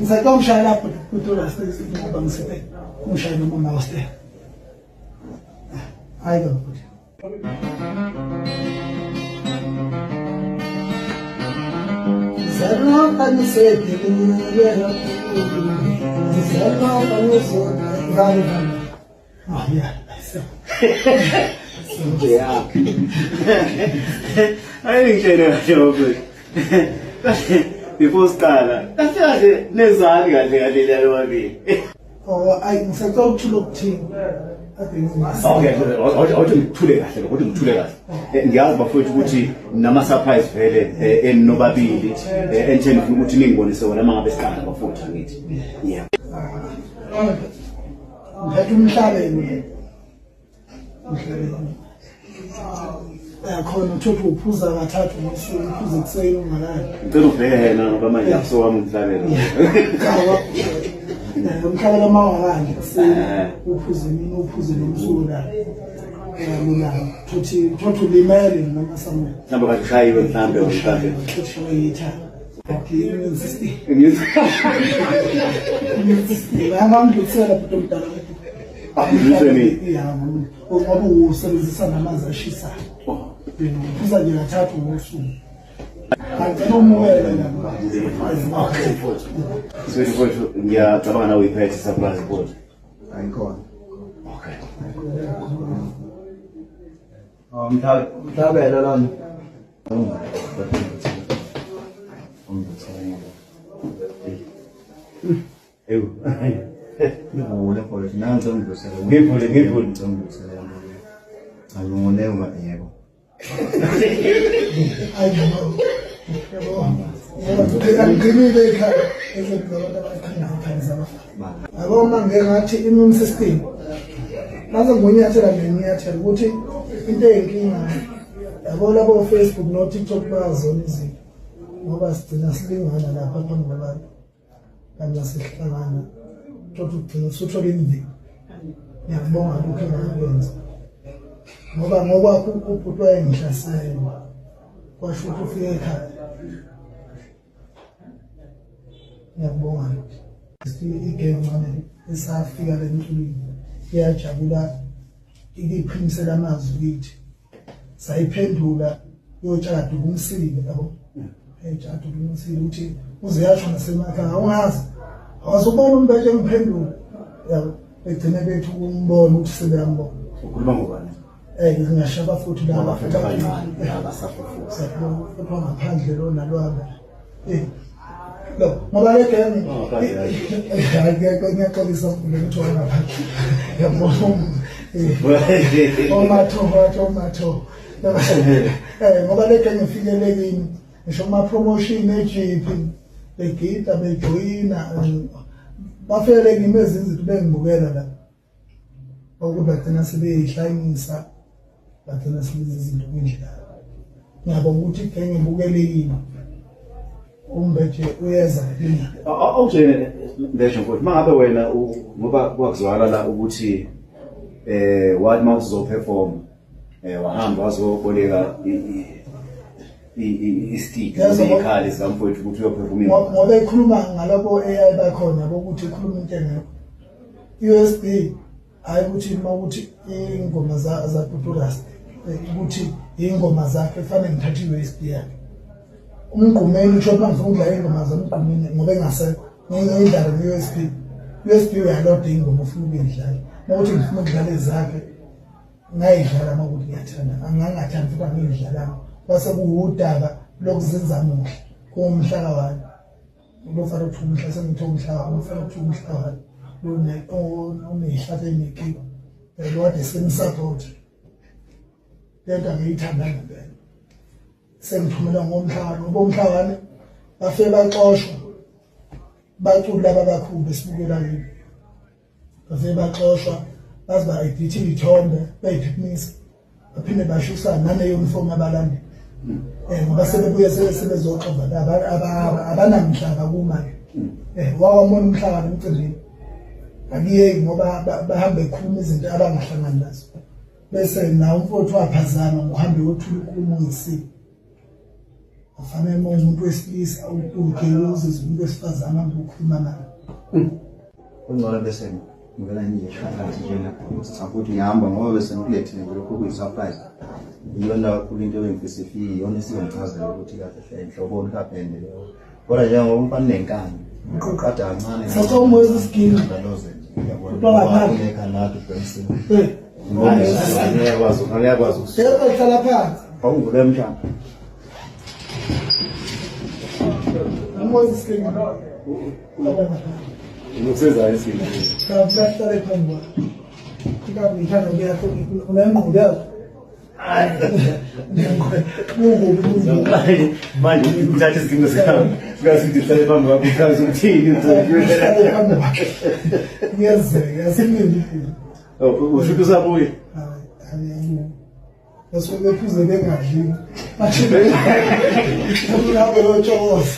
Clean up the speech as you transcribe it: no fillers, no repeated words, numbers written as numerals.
Ngisacela ungishaya lapho kutola ngoba ngisiphe ungishaya noma mouse. Hayi ke bhuti. Oh yeah, so. Yeah. Ayi ngitshele kahle bafethu. Kahle before siqala. Kahle kahle nezani kahle kahle lalo babili. Oh, ayi ngisacela ukuthula okuthini. Okay, awuthi ngithule kahle lokho, uthi ngithule kahle. Ngiyazi bafowethu ukuthi nama surprise vele eninobabili enithe nifuna ukuthi ningibonise wona mangabe siqala bafowethu angithi. Yeah. Ngiphethe umhlabeni. Umhlabeni. Yakhona uthotha uphuza kathathu ngosuku uphuza ekuseni ungalali. Ngicela ubheke yena ngoba manje akusowami umhlabelo. Umhlabelo uma ungalali ekuseni uphuze emini uphuze nomsuku la. Uyalulama. Thothi thothi ulimele noma somewhere. Mhlawumbe kade ushayiwe mhlawumbe mhlawumbe. Thothi ushayiwe yithanga. Immune system. Immune system. Angangidlulisela bhuti omdala. Akudlulise mina. Yeah, ngoba usebenzisa namanzi ashisayo. Uphuza nje kathathu ngosuku. Angicela umukele la. Okay, mfowethu. Swethu mfowethu ngiyacabanga nawe uyiphethe surprise mfowethu. Ayikhona. Okay. Oh, mhlabelo lona. Ewu. Ngivule mfowethu, nansi ngidlusele. Ngivule, ngivule. Ngidlusele. Cha ngone uma yebo. Ayi yabo. Yabo, ekhaya. Ezokuba abantu abaqhinga abafana. Yabo uma ngeke ngathi immune system. Mase ngonyathela ngenyathela ukuthi into eyinkinga yabo labo Facebook no TikTok bayazona izinto ngoba sigcina silingana lapha phambi kwabantu kanti masihlangana thothi ugcina usuthola imvelo ngiyakubonga lokhu engakwenza ngoba ngokwakho ubhuti wayengihlasela kwasho ukuthi ufike ekhaya ngiyakubonga igengane esafika le mculweni iyajabula ikiphimisela amazwi kithi sayiphendula yotshada ukumsile yabo etshada ukumsile ukuthi uze yasho nasemakhaya awungazi awazubona umbethe engiphendula yabo begcine bethi ukumbona ukuthi sebeyambona ukhuluma ngobani ngingashaba futhi laba futhi abancane abasafufusa futhi wangaphandle lo nalwaba lo ngoba le genge ngiyaxolisa ukuthi wangaphandle yabona omatho matho matho ngoba le genge ifikele kimi ngisho kuma-promotion ejiphi begida bejoyina bafele kimi ezinye izinto bengibukela la Okuthi bagcina sebeyihlanyisa bagcina sebenza izinto kwindlela. Ngiyabonga ukuthi igenge ibukele yini. Umbeje uyeza ngelinye. Awutshele Mbeje mfowethu mangabe wena ngoba kwakuzwakala la ukuthi wathi mawuthi uzoperform wahamba wazoboleka istick izikhali zikamfowethu ukuthi uyoperform ngoba ekhuluma ngalabo AI bakhona bokuthi ekhuluma into engekho. USB hayi ukuthi uma ukuthi ingoma zaPuturas ukuthi ingoma zakhe fanele ngithathe i-USB yakhe umgqumeni usho uma ngifuna ukudlala ingoma zamgqumeni ngoba engasekho ngiyidlala nge-USB USB uyaloda ingoma ufuna ukuyidlala uma ukuthi ngifuna ukudlala ezakhe ngayidlala uma ukuthi ngiyathanda angangathandi futhi angiyidlalanga kwase kuwudaba lokuzenza muhle kuwumhla ka-one Ubofana kuthiwa umhla sengithe umhla ubofana kuthiwa umhla uneyihlathi enekiwa lo kade semsupport lento angiyithanda ngempela sengithumela ngomhlangano ngoba umhlangano bafike baxoshwa baculi laba abakhulu esibukela kibo bafike baxoshwa baze ba-edithe iy'thombe beyiphiphimisa baphinde bashusa nane-uniform yabalandeli um ngoba sebebuye sebezoxova abanamhlaba kumanje um wawamona umhlangano emcimbini akuyeki ngoba bahambe ekhuluma izinto abangahlangani nazo bese nawo umfowethu waphazama ngokuhambe yothula inkulumo ngesiko. Afanele uma umuntu wesilisa udude uzizwe umuntu wesifazane angokhuluma naye. Kungcono bese ngivela nje phakathi njena ukuthi ngihamba ngoba bese ngikulethile nje lokho kuyi-surprise. Iyona kakhulu into ebengifisa ifike iyona esizongichazela ukuthi kahle hle inhloboni kabhende leyo. Kodwa njengoba umfana unenkani uqoqada kancane. Sasa umwezi isigini. Ndaloze nje uyabona. Uba ngaphandle. Unekhanathi Benson. Eh, Angiyakwazi, angiyakwazi ukusuka. yebo hlala phansi. Awungule mshana. Umwezi isigini. Uba ngaphandle. Ngokusezayo isigini. Cha, hlale phambi kwakho. Inkabi ngithanda ukuyakho unengqondo yakho. Kukubi. Manje uthatha isiginci sami. Sikathi sihlale phambi kwakho uchaze ukuthini. Hlale phambi kwakhe. Kuyenzeka, yasimile impilo. Usho ukuthi usabuye. Hayi, hayi. Basuke bephuze bengadli. Bathi. Uhambe lotshokoza.